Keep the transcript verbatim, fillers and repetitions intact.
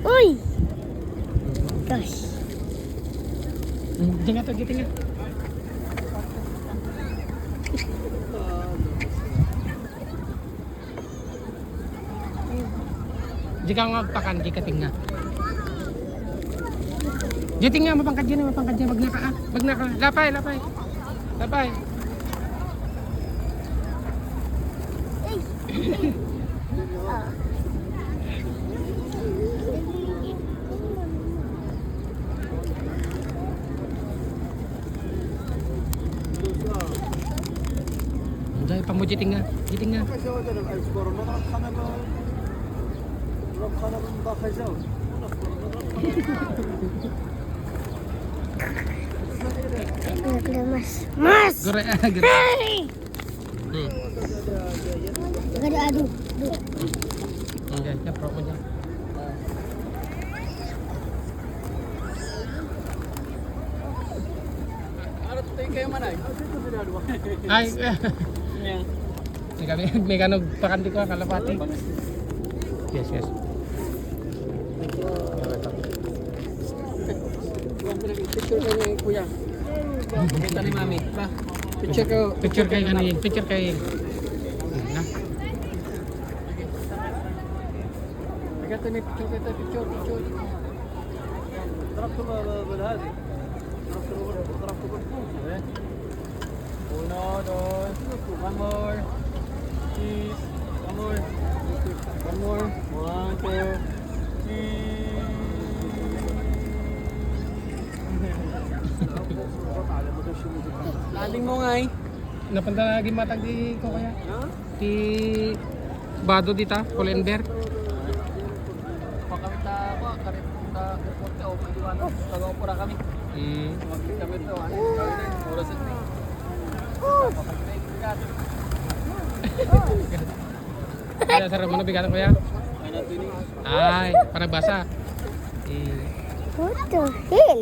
Uy! Gosh. Diyan nga to, giting nga. Di ka nga agpakan, di ka tinga. Di tinga, mapangkad yan, mapangkad yan. Bagna ka, ah. Bagna ka. Lapay, lapay. Lapay. Anjay, pamuji tinga. Di tinga. Mas. Mas. Gore, ah, gore. Hey! Hmm. Gada, aduh, aduh. Okay, ya, promo niya. Ano to kayo man ay? Ay, eh. Yan. May kami, may kano, pakanti ko, kalapati. Yes, yes. Picture kayo ni kuya. Kita ni mami. Pa. Picture kayo. Picture kayo, ano yun? Picture kayo. Ayun na. Picture kayo, picture, picture. Uno, dos. One more. Cheese. One more. One more. One, two. Cheese. Lalim mo nga eh. Napunta na lagi matag di ko kaya. Ha? Ti Bado dita, Pull and Bear. Pakamita ko, karit ta airport o maliwan. Taga opera kami. Hmm. Magkita kami to, ano? Oras ni. Kaya sarap mo na bigasan, kuya? Ay, panagbasa. Hmm. What the hell?